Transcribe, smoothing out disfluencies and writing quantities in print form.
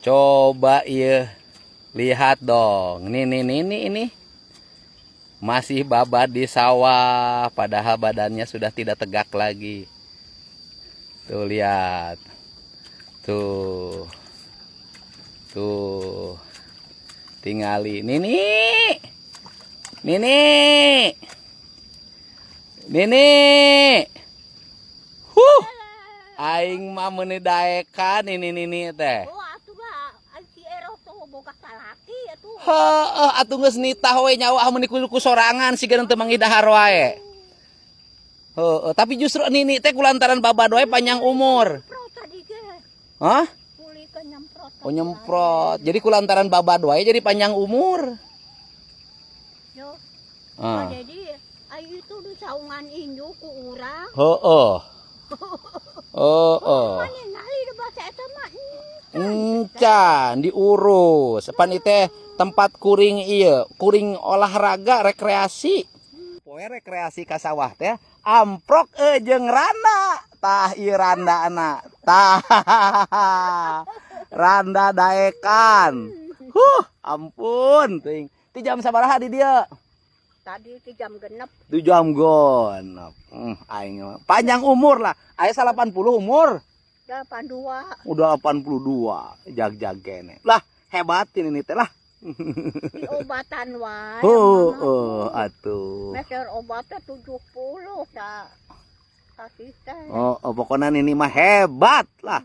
Coba iya lihat dong. Nih nih nih nih ini. Masih babad di sawah padahal badannya sudah tidak tegak lagi. Tuh, lihat. Tuh. Tuh. Tingali. Nini. Nini. Nini. Huh. Aing mah meuni daekan ini nini teh. Oh, atuh lah, ai si Eroh tuh boga salaki atuh. Heeh, atuh geus nitah we nyawa meuni kudu ku sorangan siga teu manggih dahar wae. Heeh, tapi justru nini teh kulantaran babad wae panjang umur. Nyemprot tadi ge. Hah? Pulihkeun nyemprot. Oh, nyemprot. Jadi kulantaran babad wae jadi panjang umur. Yo, Ah. Pak Dedi, ai itu di saungan inju ku urang. Heeh. Heeh. Mana ngali di bahasa eta mah. Encan diurus. Pan teh tempat kuring iya, kuring olahraga rekreasi. Poe rekreasi ka sawah teh amprok jeung randa. Tah, ieu randana. Tah. Randa daekan. Huh, ampun teuing. Ti jam sabaraha di dieu? Tadi di jam 6. Di jam 6. Aing mah panjang umur lah. Aya 80 umur. 82. Udah 82, jag-jag kene. Lah, hebatin ini teh lah. Diobatan wae. Oh, Mama. oh, atuh. Meser obatnya 70 dah. Kasih teh. Oh, pokoknya ini mah hebat lah.